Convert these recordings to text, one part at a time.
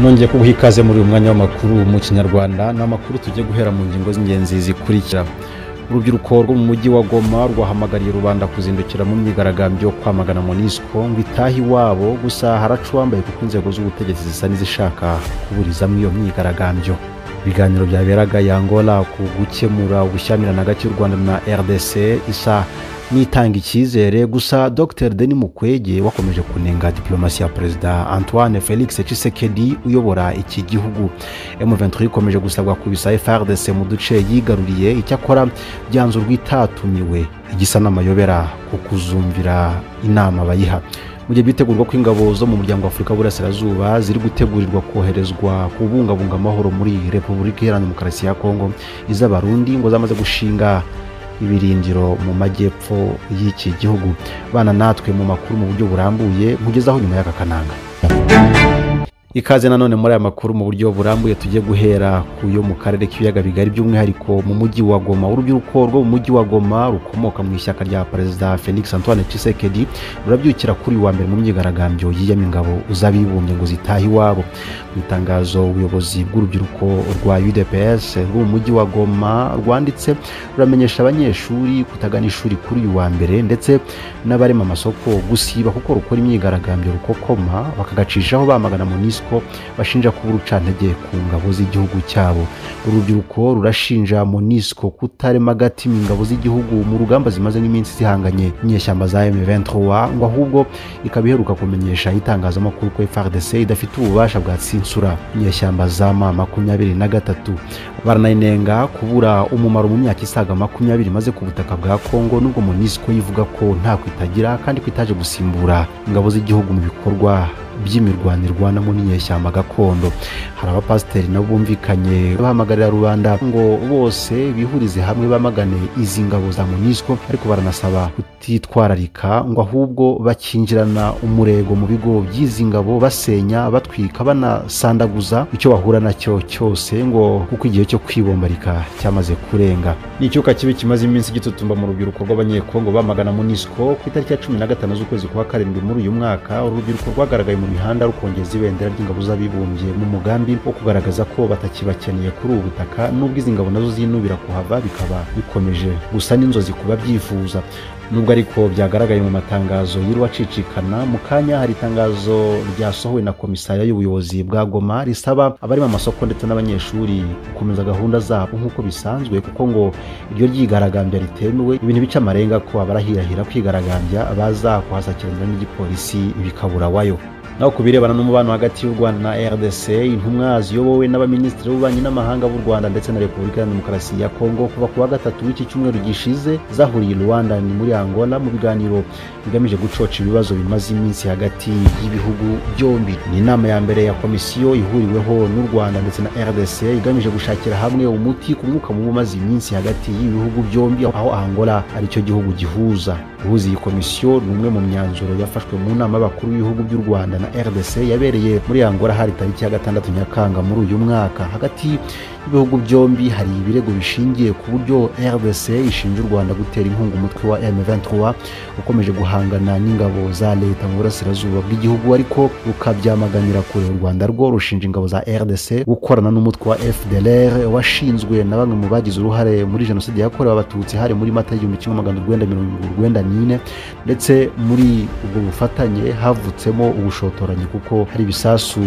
Nongeye kuguha ikaze muri uyu mwanya w'amakuru mu Kinyarwanda. Ni amakuru tugiye guhera mu ngingo z'ingenzi zikurikira. Urubyiruko rwo mu mujyi wa Goma rwahamagariye rubanda kuzindukira mu myigaragambyo yo kwamagana MONUSCO ngo itahe iwabo, gusa haraca uwambaye kuko inzego z'ubutegetsi zisa n'izishaka kuburizamo iyo myigaragambyo. Ibiganiro byaberaga i Angola ku gukemura ubushyamirane hagati y'u Rwanda na RDC isa n'itanga icyizere, gusa Dr Denis Mukwege wakomeje kunenga diplomasi ya Perezida Antoine Felix Tshisekedi uyobora iki gihugu. M23 ikomeje gusabwa kubisa FARDC mu duce yigaruriye, icyakora byanzurwa itatumiwe, igisa n'amayobera ku kuzumvira inama bayiha. Mu gihe byitegurwa ko ingabo zo mu muryango wa Afurika y'Uburasirazuba ziri gutegurirwa koherezwa kubungabunga amahoro muri Repubulika Iharanira Demokarasi ya Kongo, iz'Abarundi ngo zamaze gushinga ibirindiro mu majyepfo y'iki gihugu. Bana natwe mu makuru mu buryo burambuye nkugezaho nyuma y'aka kananga. Ikaze nanone muri aya makuru mu buryo burambuye tugiye guhera ku yo mu karere k'ibiyaga bigari, by'umwihariko mu mujyi wa Goma. Urubyiruko rwo mu mujyi wa Goma rukomoka mu ishyaka rya Perezida Felix Antoine Tshisekedi rurabyukira kuri wa mbere mu myigaragambyo yiyama ingabo z'abibumbye ngo zitahe iwabo. Mu itangazo ubuyobozi bw'urubyiruko rwa UDPS rwo mu mujyi wa Goma rwanditse, ruramenyesha abanyeshuri kutagana ishuri kuri uyu wa mbere, ndetse n'abarema amasoko gusiba kuko rukora imyigaragambyo rukokoma bakagacishaho bamagana MONUSCO bashinja kuba urucantege ku ngabo z'igihugu cyabo. Urubyiruko rurashinja MONUSCO kutarema agatima ingabo z'igihugu mu rugamba zimaze nk'iminsi zihanganye n'inyeshyamba za M23, ngo ahubwo ikaba iheruka kumenyesha itangazamakuru ko FARDC idafite ububasha bwa tsinsura inyeshyamba za M23. Baranayinenga kubura umumaro mu myaka isaga 20 imaze ku butaka bwa Kongo, nubwo MONUSCO ivuga ko nta kwitagira kandi ko itaje gusimbura ingabo z'igihugu mu bikorwa by'imirwano irwanamo n'inyeshyamba gakondo. Hari abapasiteri nabo bumvikanye bahamagarira rubanda ngo bose bihurize hamwe bamagane izi ngabo za MONUSCO, ariko baranasaba kutitwararika ngo ahubwo bakinjirana umurego mu bigo by'izi ngabo, basenya, batwika, banasandaguza icyo bahura nacyo cyose, ngo kuko igihe cyo kwibombarika cyamaze kurenga. Ni icyuka kibi kimaze iminsi gitutumba mu rubyiruko rw'Abanyekongo bamagana MONUSCO. Ku itariki ya 15 z'ukwezi kwa karindwi muri uyu mwaka, urubyiruko rwagaragaye mu mihanda rukongeza ibendera ry'ingabo z'abibumbye mu mugambi wo kugaragaza ko batakibakeneye kuri ubu butaka, nubwo izi ngabo nazo zinubira kuhava bikaba bikomeje gusa n'inzozi kuba byifuza. Nubwo ariko byagaragaye mu matangazo y'irwacicikana, mu kanya hari itangazo ryasohowe na komisariya y'ubuyobozi bwa Goma risaba abari mu masoko ndetse n'abanyeshuri gukomeza gahunda zabo nk'uko bisanzwe, kuko ngo iryo ryigaragambya ritemewe, ibintu bica amarenga ko abarahirahira kwigaragambya baza kuhasakiranira n'igipolisi bikabura wayo. Naho ku birebana n'umubano hagati y'u Rwanda na RDC, intumwa ziyobowe n'abaminisitiri b'ububanyi n'amahanga b'u Rwanda ndetse na Repubulika ya Demokarasi ya Kongo kuva ku wa gatatu w'iki cyumweru gishize zahuriye i Luanda ni muri Angola mu biganiro bigamije gucoca ibibazo bimaze iminsi hagati y'ibihugu byombi. Ni inama ya mbere ya komisiyo ihuriweho n'u Rwanda ndetse na RDC igamije gushakira hamwe umuti ku mwuka mubi umaze iminsi hagati y'ibihugu byombi, aho Angola aricyo gihugu gihuza. Guhuza iyi komisiyo ni umwe mu myanzuro yafashwe mu nama y'abakuru b'ibihugu by'u Rwanda na RDC yabereye muri Angola hari tariki ya 6 Nyakanga muri uyu mwaka. Hagati y'ibihugu byombi hari ibirego bishingiye ku buryo RDC ishinja u Rwanda gutera inkunga umutwe wa M23 ukomeje guhangana n'ingabo za leta mu burasirazuba bw'igihugu, ariko rukabyamaganira kure. U Rwanda rwo rushinja ingabo za RDC gukorana n'umutwe wa FDLR washinzwe na bamwe mu bagize uruhare muri jenoside yakorewe Abatutsi hari muri Mata 1994, ndetse muri ubwo bufatanye havutsemo ubushotoranyi kuko hari ibisasu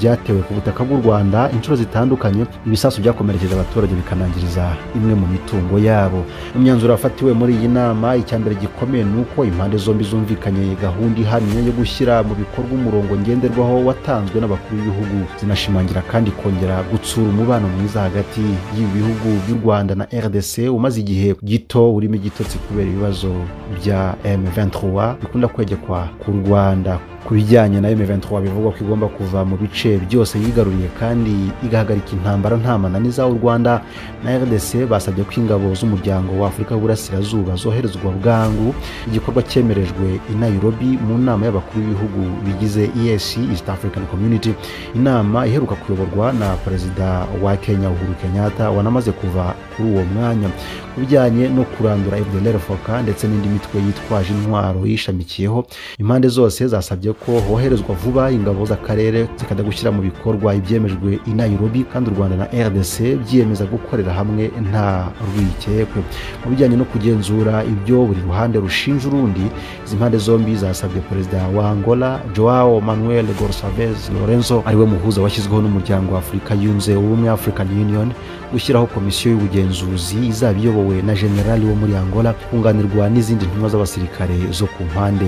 byatewe ku butaka bw'u Rwanda inshuro zitandukanye, ibisasu byakomerekeje abaturage bikanangiriza imwe mu mitungo yabo. Imyanzuro yafatiwe muri iyi nama, icyambere gikomeye nuko impande zombi zumvikanye gahunda ihamye yo gushyira mu bikorwa umurongo ngenderwaho watanzwe n'abakuru b'ibihugu, zinashimangira kandi kongera gutsura umubano mwiza hagati y'ibihugu by'u Rwanda na RDC umaze igihe gito urimo igitotsi kubera ibibazo bya M23 bikunda kwegekwa ku Rwanda. Ku bijyanye na M23 bivugwa ko igomba kuva mu bice byose yigaruriye kandi igahagarika intambara nta mananiza, u Rwanda na RDC basabye ko ingabo z'umuryango wa Afurika y'Uburasirazuba zoherezwa bwangu, igikorwa cyemerejwe i Nairobi mu nama y'abakuru b'ibihugu bigize EAC, East African Community, inama iheruka kuyoborwa na Perezida wa Kenya Uhuru Kenyatta wanamaze kuva kuri uwo mwanya. Ku Ku bijyanye no kurandura FDLR FOCA ndetse n'indi mitwe yitwaje intwaro yishamikiyeho, impande zose zasabye ko hoherezwa vuba ingabo z'akarere zikajya gushyira mu bikorwa ibyemejwe i Nairobi, kandi u Rwanda na RDC byiyemeza gukorera hamwe nta rwikekwe. Mu bijyanye no kugenzura ibyo buri ruhande rushinja urundi, izi mpande zombi zasabye Perezida wa Angola Joao Manuel Gonçalves Lorenzo, ariwe muhuza washyizweho n'umuryango wa Afurika yunze ubumwe African Union, gushyiraho komisiyo y'ubugenzuzi izaba iyobowe na generali wo muri Angola, kunganirwa n'izindi ntumwa z'abasirikare zo ku mpande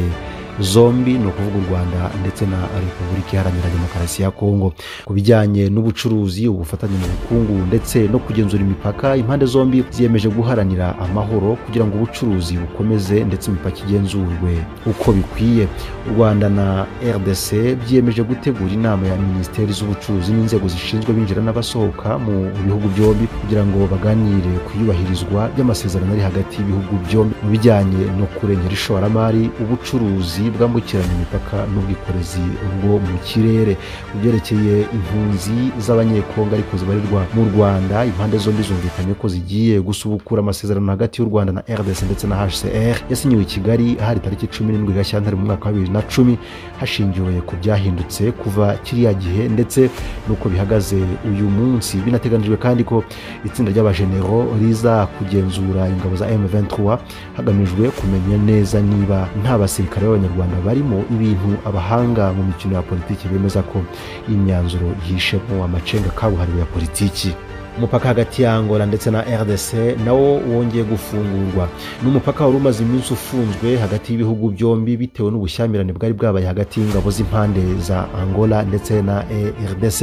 zombi, ni ukuvuga u Rwanda ndetse na Repubulika Iharanira Demokarasi ya Kongo. Ku bijyanye n'ubucuruzi, ubufatanye mu bukungu ndetse no kugenzura imipaka, impande zombi ziyemeje guharanira amahoro kugira ngo ubucuruzi bukomeze ndetse imipaka igenzurwe uko bikwiye. U Rwanda na RDC byiyemeje gutegura inama ya minisiteri z'ubucuruzi n'inzego zishinzwe binjira n'abasohoka mu bihugu byombi kugira ngo baganire ku iyubahirizwa ry'amasezerano ari hagati y'ibihugu byombi mu bijyanye no kurengera ishoramari, ubucuruzi bwambukiranya imipaka n'ubwikorezi bwo mu kirere. Ku byerekeye impunzi z'Abanyekongo ariko zibarirwa mu Rwanda, impande zombi zumvikanye ko zigiye gusubukura amasezerano hagati y'u Rwanda na RDC ndetse na HCR yasinyiwe i Kigali hari tariki 17 Gashyantare mu mwaka wa 2010, hashingiwe ku byahindutse kuva kiriya gihe ndetse n'uko bihagaze uyu munsi. Binateganijwe kandi ko itsinda ry'abajenero riza kugenzura ingabo za M23 hagamijwe kumenya neza niba nta basirikare b'Abanyarwanda barimo, ibintu abahanga mu mikino ya politiki bemeza ko imyanzuro yihishemo amacenga kabuhariwe ya politiki. Umupaka hagati ya Angola ndetse na RDC nawo wongeye gufungurwa. Ni umupaka wari umaze iminsi ufunzwe hagati y'ibihugu byombi bitewe n'ubushyamirane bwari bwabaye hagati y'ingabo z'impande za Angola ndetse na RDC.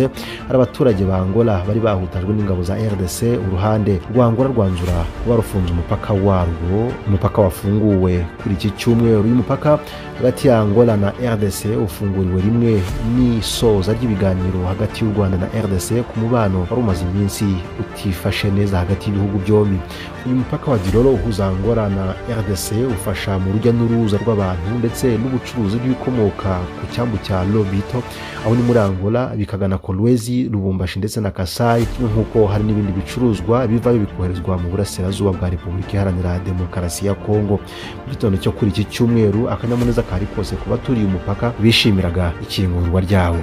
Hari abaturage ba Angola bari bahutajwe n'ingabo za RDC, uruhande rwa Angola rwanzura kuba rufunze umupaka warwo. Umupaka wafunguwe kuri iki cyumweru. Uyu mupaka hagati ya Angola na RDC ufunguriwe rimwe n'isoza ry'ibiganiro hagati y'u Rwanda na RDC ku mubano wari umaze iminsi utifashe neza hagati y'ibihugu byombi. Uyu mupaka wa Dilolo uhuza Angola na RDC ufasha mu rujya n'uruza rw'abantu ndetse n'ubucuruzi bw'ibikomoka ku cyambu cya Lobito, aho ni muri Angola, bikagana Kolwezi, Lubumbashi ndetse na Kasai, nk'uko hari n'ibindi bicuruzwa bivayo bikoherezwa mu burasirazuba bwa Repubulika Iharanira Demokarasi ya Kongo. Mu gitondo cyo kuri iki cyumweru, akanyamuneza kari kose ku baturiye umupaka bishimiraga ikingurwa ryawo.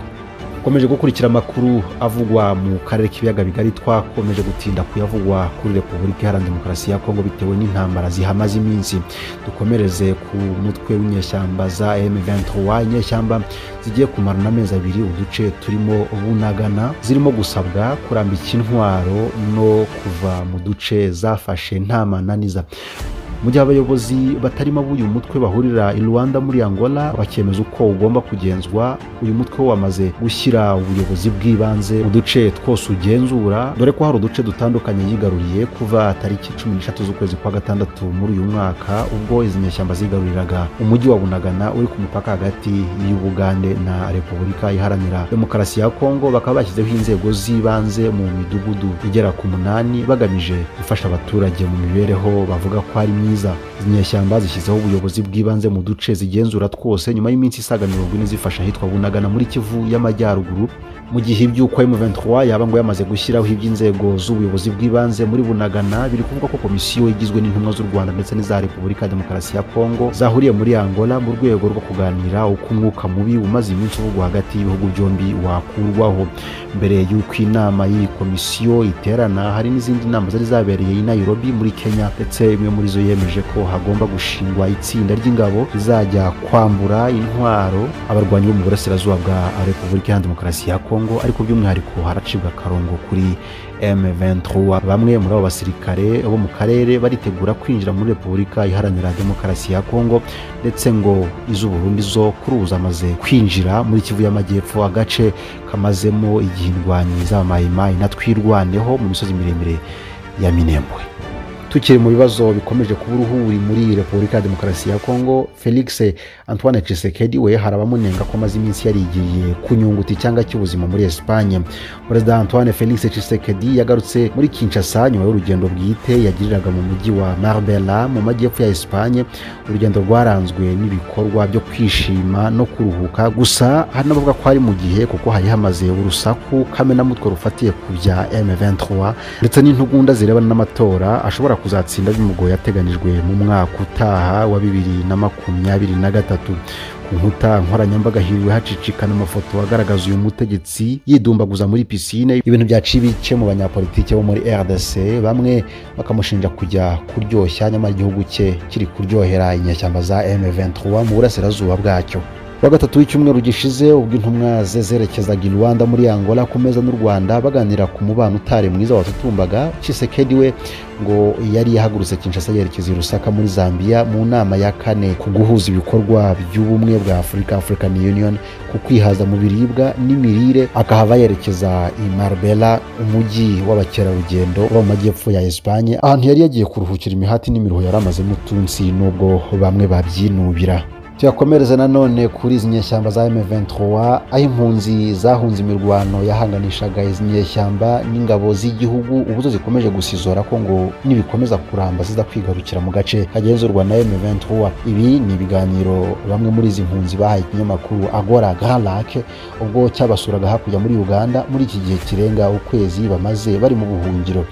Komeje gukurikira amakuru avugwa mu karere k'ibiyaga bigari, twakomeje gutinda kuyavugwa kuri Repubulika Iharanira Demokarasi ya Kongo bitewe n'intambara zihamaze iminsi. Dukomereze ku mutwe w'inyeshyamba za M23, inyeshyamba zigiye kumarana amezi abiri uduce turimo Bunagana, zirimo gusabwa kurambika intwaro no kuva mu duce zafashe nta mananiza. Mu gihe abayobozi batarimo b'uyu mutwe bahurira i Rwanda muri Angola bakemeza uko ugomba kugenzwa, uyu mutwe wamaze gushyira ubuyobozi bw'ibanze mu duce twose ugenzura, dore ko hari uduce dutandukanye yigaruriye kuva tariki 13 z'ukwezi kwa gatandatu muri uyu mwaka, ubwo izi nyeshyamba zigaruriraga umujyi wa Bunagana uri ku mupaka hagati y'Ubugande na Repubulika Iharanira Demokarasi ya Kongo. Bakaba bashyizeho inzego z'ibanze mu midugudu igera ku 8 bagamije gufasha abaturage mu mibereho bavuga ko ari myiza. Inyeshyamba zishyizeho ubuyobozi bw'ibanze mu duce zigenzura twose nyuma y'iminsi isaga 40 zifasha ahitwa Bunagana muri Kivu y'Amajyaruguru, mu gihe iby'uko M23 yaba ngo yamaze gushyiraho iby'inzego z'ubuyobozi bw'ibanze muri Bunagana. Biri kuvuga ko komisiyo igizwe n'intumwa z'u Rwanda ndetse n'iza Repubulika ya Demokarasi ya Kongo zahuriye muri Angola mu rwego rwo kuganira uko umwuka mubi umaze iminsi uvugwa hagati y'ibihugu byombi wakurwaho. Mbere y'uko inama y'iyi komisiyo iterana, hari n'izindi nama zari zabereye i Nairobi muri Kenya, ndetse imwe muri zo yemeje ko hagomba gushingwa itsinda ry'ingabo rizajya kwambura intwaro abarwanyi bo mu burasirazuba bwa Repubulika ya Demokarasi ya Kongo, ariko by'umwihariko haracibwa akarongo kuri M23. Bamwe muri abo basirikare bo mu karere baritegura kwinjira muri Repubulika Iharanira Demokarasi ya Kongo, ndetse ngo iz'u Burundi zo kuruza amaze kwinjira muri Kivu y'Amajyepfo, agace kamazemo igihe indwanyi z'abamayimayi na Twirwaneho mu misozi miremire ya Minembwe. Tukiri mu bibazo bikomeje kuba uruhuri muri Repubulika ya Demokarasi ya Kongo, Felix Antoine Tshisekedi we hari abamunenga ko amaze iminsi yarigiye kunyunguta icyanga cy'ubuzima muri Espagne. Perezida Antoine Felix Tshisekedi yagarutse muri Kinshasa nyuma y'urugendo bwite yagiriraga mu mujyi wa Marbella mu majyepfo ya Espagne, urugendo rwaranzwe n'ibikorwa byo kwishima no kuruhuka. Gusa hari n'abavuga ko ari mu gihe kuko hari hamaze urusaku kamenamutwe rufatiye ku bya M23 ndetse n'intugunda zirebana n'amatora ashobora kuzatsinda bimugoye ateganijwe mu mwaka utaha wa 2023. Ku nkuta nkoranyambaga hiriwe hacicikana amafoto agaragaza uyu mutegetsi yidumbaguza muri piscine, ibintu byaciye ibice mu banyapolitike bo muri RDC, bamwe bakamushinja kujya kuryoshya nyamara igihugu cye kiri kuryohera inyeshyamba za M23 mu burasirazuba bwacyo. Wa gatatu w'icyumweru gishize ubwo intumwa ze zerekezaga i Rwanda muri Angola ku meza n'u Rwanda baganira ku mubano utari mwiza watutumbaga, Tshisekedi we ngo yari yahagurutse Kinshasa yerekeza i Lusaka muri Zambia mu nama ya kane ku guhuza ibikorwa by'ubumwe bwa Afurika, African Union, ku kwihaza mu biribwa n'imirire, akahava yerekeza i Marbella, umujyi w'abakerarugendo uba mu majyepfo ya Espagne, ahantu yari yagiye kuruhukira imihati n'imiruho yari amazemo utunsi nubwo bamwe babyinubira. Tuyakomereza nanone kuri izi nyeshyamba za M23, aho impunzi zahunze imirwano yahanganishaga izi nyeshyamba n'ingabo z'igihugu ubu zo zikomeje gusizora ko ngo nibikomeza kuramba ziza kwigarukira mu gace kagenzurwa na M23. Ibi ni ibiganiro bamwe muri izi mpunzi bahaye ikinyamakuru Agora Grand Lac ubwo cyabasuraga hakurya muri Uganda muri iki gihe kirenga ukwezi bamaze bari mu buhungiro.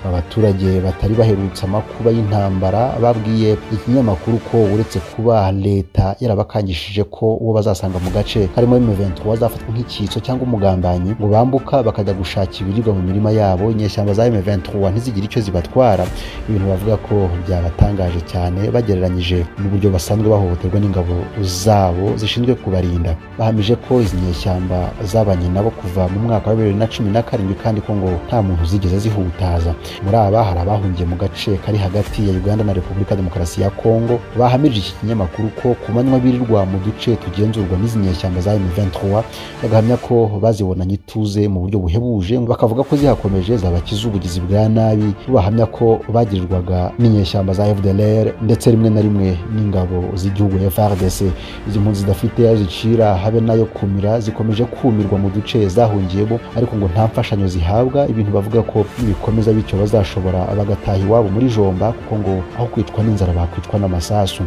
Abaturage batari baherutse amakuba y'intambara babwiye ikinyamakuru ko uretse kuba leta yarabakangishije ko uwo bazasanga mu gace harimo M23 azafatwa nk'icyitso cyangwa umugambanyi, ngo bambuka bakajya gushaka ibiribwa mu mirima yabo, inyeshyamba za M23 ntizigire icyo zibatwara, ibintu bavuga ko byabatangaje cyane bagereranyije n'uburyo basanzwe bahohoterwa n'ingabo zabo zishinzwe kubarinda. Bahamije ko izi nyeshyamba zabanye nabo kuva mu mwaka wa 2017 kandi ko ngo nta muntu zigeze zihutaza. Muri aba hari abahungiye mu gace kari hagati ya Uganda na Repubulika Demokarasi ya Kongo bahamirije iki kinyamakuru ko ku manywa birirwa mu duce tugenzurwa n'izi nyeshyamba za M23, bagahamya ko bazibonanye ituze mu buryo buhebuje, bakavuga ko zihakomeje zabakiza ubugizi bwa nabi, bahamya ko bagirirwaga n'inyeshyamba za FDLR ndetse rimwe na rimwe n'ingabo z'igihugu FARDC. Izi mpunzi zidafite ayo zicira habe nayo kumira zikomeje kumirwa mu duce zahungiyemo, ariko ngo nta mfashanyo zihabwa, ibintu bavuga ko nibikomeza bityo bazashobora bagataha iwabo muri Jomba, kuko ngo aho kwicwa n'inzara bakwicwa n'amasasu.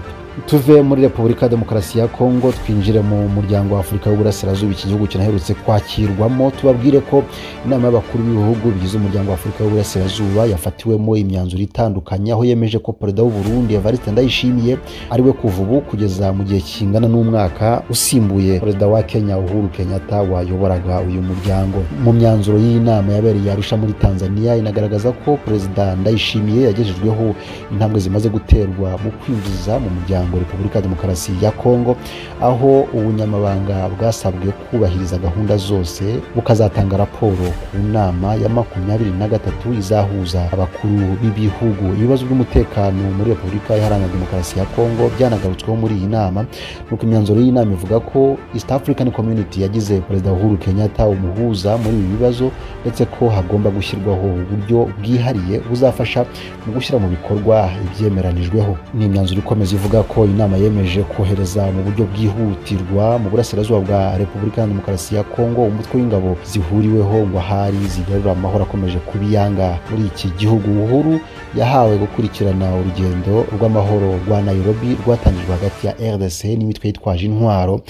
Tuve muri Repubulika Demokarasi ya Kongo twinjire mu muryango wa Afurika y'Uburasirazuba, iki gihugu kinaherutse kwakirwamo. Tubabwire ko inama y'abakuru b'ibihugu bigize umuryango wa Afurika y'Uburasirazuba yafatiwemo imyanzuro itandukanye, aho yemeje ko Perezida w'u Burundi Evariste Ndayishimiye ari we kuva ubu kugeza mu gihe kingana n'umwaka usimbuye Perezida wa Kenya Uhuru Kenyatta wayoboraga uyu muryango. Mu myanzuro y'iyi nama yabereye Arusha muri Tanzania inagaragaza ko Perezida Ndayishimiye yagejejweho intambwe zimaze guterwa mu kwinjiza mu muryango Repubulika Demokarasi ya Kongo, aho ubunyamabanga bwasabwe kubahiriza gahunda zose bukazatanga raporo ku nama ya 23 izahuza abakuru b'ibihugu. Ibibazo by'umutekano muri Repubulika Iharanira Demokarasi ya Kongo byanagarutsweho muri iyi nama, nuko imyanzuro y'inama ivuga ko East African Community yagize Perezida Uhuru Kenyatta umuhuza muri ibi bibazo, ndetse ko hagomba gushyirwaho uburyo bwihariye buzafasha mu gushyira mu bikorwa ibyemeranijweho. Ni imyanzuro ikomeza ivuga ko inama yemeje kohereza mu buryo bwihutirwa mu burasirazuba bwa Repubulika Demokarasi ya Kongo umutwe w'ingabo zihuriweho ngo ahari zigarura amahoro akomeje kubiyanga muri iki gihugu. Uhuru yahawe gukurikirana urugendo rw'amahoro rwa Nairobi rwatangijwe hagati ya RDC n'imitwe yitwaje intwaro.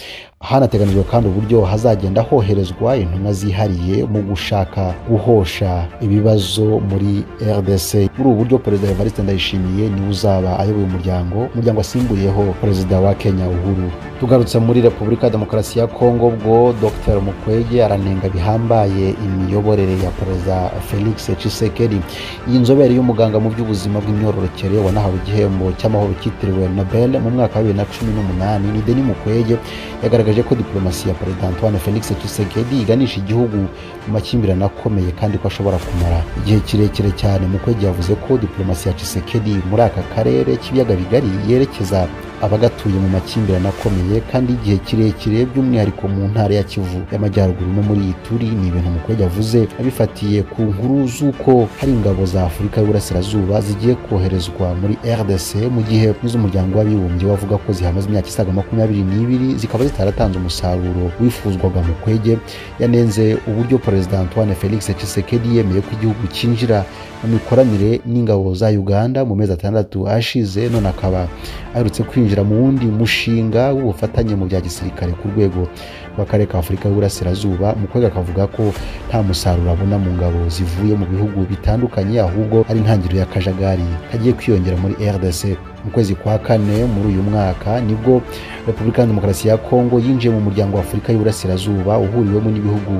Hanateganijwe kandi uburyo hazagenda hoherezwa intumwa zihariye mu gushaka guhosha ibibazo muri RDC. Muri ubu buryo Perezida Evariste Ndayishimiye niwe uzaba ayoboye umuryango asimbuyeho Perezida wa Kenya Uhuru. Tugarutse muri Repubulika Demokarasi ya Kongo, ubwo Dr Mukwege aranenga bihambaye imiyoborere ya Perezida Felix Tshisekedi. Iyi nzobere y'umuganga mu by'ubuzima bw'imyororokere wanahawe igihembo cy'amahoro cyitiriwe Nobel mu mwaka wa 2018 ni Denis Mukwege, yagaragaje ko diplomasi ya Perezida Antoine Felix Tshisekedi iganisha igihugu mu makimbirane akomeye kandi ko ashobora kumara igihe kirekire cyane. Mukwege yavuze ko diplomasi ya Tshisekedi muri aka karere k'ibiyaga bigari yerekeza abagatuye mu makimbirane akomeye kandi igihe kirekire, by'umwihariko mu ntara ya Kivu y'Amajyaruguru no muri Ituri. Ni ibintu Mukwege yavuze abifatiye ku nkuru z'uko hari ingabo za Afurika y'Uburasirazuba zigiye koherezwa muri RDC, mu gihe n'iz'umuryango w'abibumbye bavuga ko zihamaze imyaka isaga 22 zikaba zitaratanze umusaruro wifuzwaga. Mukwege yanenze uburyo Perezida Antoine Felix Tshisekedi yemeye ko igihugu cyinjira mu mikoranire n'ingabo za Uganda mu mezi 6 ashize, none akaba aherutse kwinjira kwinjira mu wundi mushinga w'ubufatanye mu bya gisirikare ku rwego rw'akarere ka Afurika y'Uburasirazuba. Mukwege akavuga ko nta musaruro abona mu ngabo zivuye mu bihugu bitandukanye, ahubwo ari intangiriro y'akajagari kagiye kwiyongera muri RDC. Mu kwezi kwa kane muri uyu mwaka nibwo Repubulika ya Demokarasi ya Kongo yinjiye mu muryango wa Afurika y'Uburasirazuba uhuriwemo n'ibihugu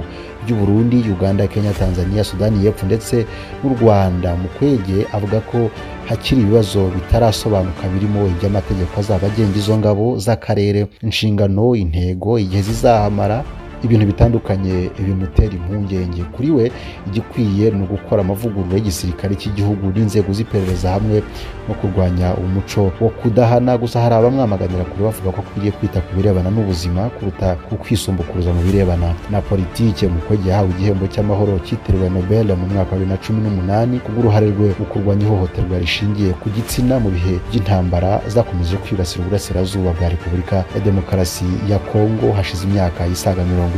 by'u Burundi, Uganda, Kenya, Tanzania, Sudani y'Epfo ndetse n'u Rwanda. Mukwege avuga ko hakiri ibibazo bitarasobanuka birimo iby'amategeko azaba agenga izo ngabo z'akarere, inshingano, intego, igihe zizahamara, ibintu bitandukanye bimutera impungenge. Kuri we igikwiye ni ugukora amavugurura y'igisirikare cy'igihugu n'inzego z'iperereza hamwe no kurwanya umuco wo kudahana. Gusa hari abamwamaganira kure bavuga ko akwiriye kwita ku birebana n'ubuzima kuruta ku kwisumbukuruza mu birebana na politike. Mukwege yahawe igihembo cy'amahoro cyitiriwe Nobel mu mwaka wa 2018 kubw'uruhare rwe mu kurwanya ihohoterwa rishingiye ku gitsina mu bihe by'intambara zakomeje kwibasira uburasirazuba bwa Repubulika ya Demokarasi ya Kongo hashize imyaka isaga 30.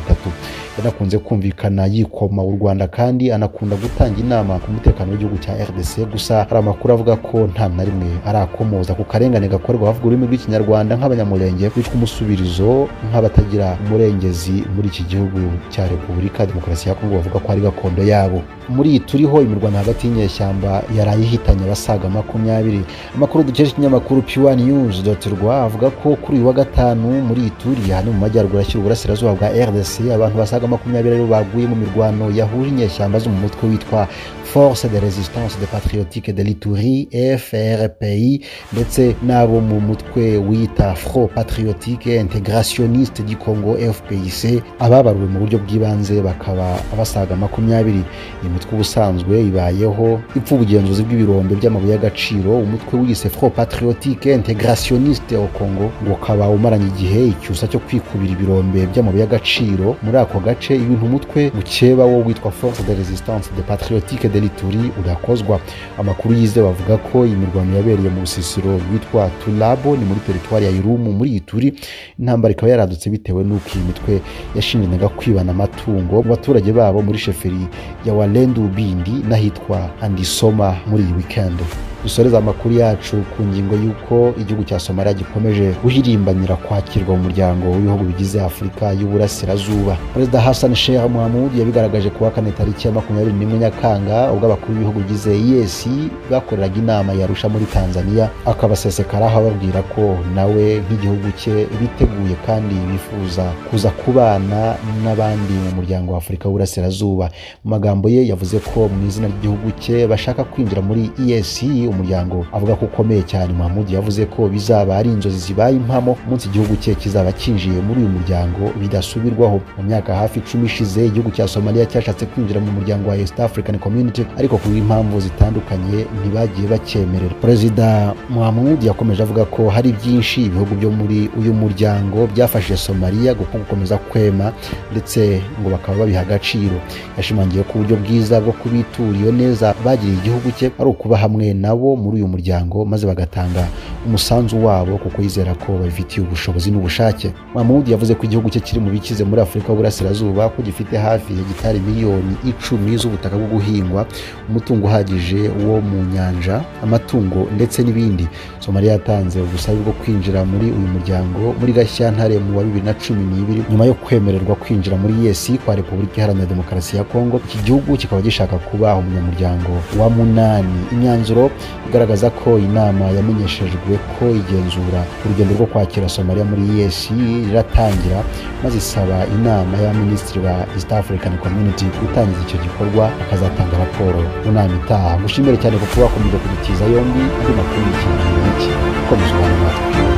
Yanakunze kumvikana yikoma u Rwanda kandi anakunda gutanga inama ku mutekano w'igihugu cya RDC. Gusa hari amakuru avuga ko nta na rimwe arakomoza ku karengane gakorwa abavuga ururimi rw'Ikinyarwanda nk'Abanyamulenge bicwa umusubirizo nk'abatagira umurengezi muri iki gihugu cya Repubulika Demokarasi ya Kongo bavuga ko ari gakondo yabo. Muri iyi turiho imirwano hagati y'inyeshyamba yaraye ihitanye abasaga 20. Amakuru dukesha ikinyamakuru Pure News.rw avuga ko kuri uyu wa gatanu muri Ituri hano mu majyaruguru ashyira uburasirazuba bwa RDC abantu basaga 20 baguye mu mirwano yahuje inyeshyamba zo mu mutwe witwa Force de Resistance de Patriotique de l'Ituri FRPI ndetse n'abo mu mutwe wita Front Patriotique Integrationniste du Congo FPIC. Ababaruwe mu buryo bw'ibanze bakaba abasaga 20. Imitwe ubusanzwe ibayeho ipfa ubugenzuzi bw'ibirombe by'amabuye y'agaciro. Umutwe wiyise Front Patriotique Integrationniste au Congo ngo kaba umaranye igihe icyusa cyo kwikubira ibirombe by'amabuye y'agaciro muri ako gace, ibintu umutwe mukeba wo witwa Force de Resistance de Patriotique de l'Ituri udakozwa. Amakuru yize bavuga ko imirwano yabereye mu rusisiro rwitwa Tulabo ni muri teritwari ya Irumu muri Ituri. Intambara ikaba yaradutse bitewe n'uko iyi mitwe yashinjanaga kwibana amatungo mu baturage babo muri sheferi ya Walendu Bindi n'ahitwa Andisoma muri iyi weekend. Dusoreza amakuru yacu ku ngingo y'uko igihugu cya Somalia gikomeje guhirimbanira kwakirwa mu muryango w'ibihugu bigize Afurika y'Uburasirazuba. Perezida Hassan Sheikh Mohamud yabigaragaje kuwa kane tariki ya 21 Nyakanga ubwo abakuru b'ibihugu bigize EAC bakoreraga inama ya Arusha muri Tanzania, akabasesekaraho ababwira ko nawe nk'igihugu cye biteguye kandi bifuza kuza kubana n'abandi mu muryango wa Afurika y'Uburasirazuba. Mu magambo ye yavuze ko mu izina ry'igihugu cye bashaka kwinjira muri EAC, umuryango avuga ko ukomeye cyane. Mohamud yavuze ko bizaba ari inzozi zibaye impamo umunsi igihugu cye kizaba kinjiye muri uyu muryango bidasubirwaho. Mu myaka hafi 10 ishize igihugu cya Somalia cyashatse kwinjira mu muryango wa East African Community, ariko ku impamvu zitandukanye ntibagiye bacyemerera. Perezida Mohamud yakomeje avuga ko hari byinshi ibihugu byo muri uyu muryango byafashije Somalia gukomeza kwema ndetse ngo bakaba babiha agaciro. Yashimangiye ko uburyo bwiza bwo kubitura iyo neza bagiriye igihugu cye ari ukuba hamwe nabo muri uyu muryango maze bagatanga umusanzu wabo kuko yizera ko babifitiye ubushobozi n'ubushake. Mahmoud yavuze ko igihugu cye kiri mu bikize muri Afurika y'Uburasirazuba, ko gifite hafi hegitari miliyoni 10 z'ubutaka bwo guhingwa, umutungo uhagije wo mu nyanja, amatungo ndetse n'ibindi. Somalia yatanze ubusabe bwo kwinjira muri uyu muryango muri Gashyantare mu wa 2012 nyuma yo kwemererwa kwinjira muri EAC kwa Repubulika Iharanira Demokarasi ya Kongo. Iki gihugu kikaba gishaka kuba umunyamuryango wa 8. Imyanzuro igaragaza ko inama yamenyeshejwe ko igenzura urugendo rwo kwakira Somalia muri EAC riratangira, maze isaba inama y'abaminisitiri ba East African Community gutangiza icyo gikorwa akazatanga raporo mu nama itaha. Gushimire cyane kuko bakomeje kudutiza yombi andi makuru y'ikiganiro iki. Komeza ubane natwe.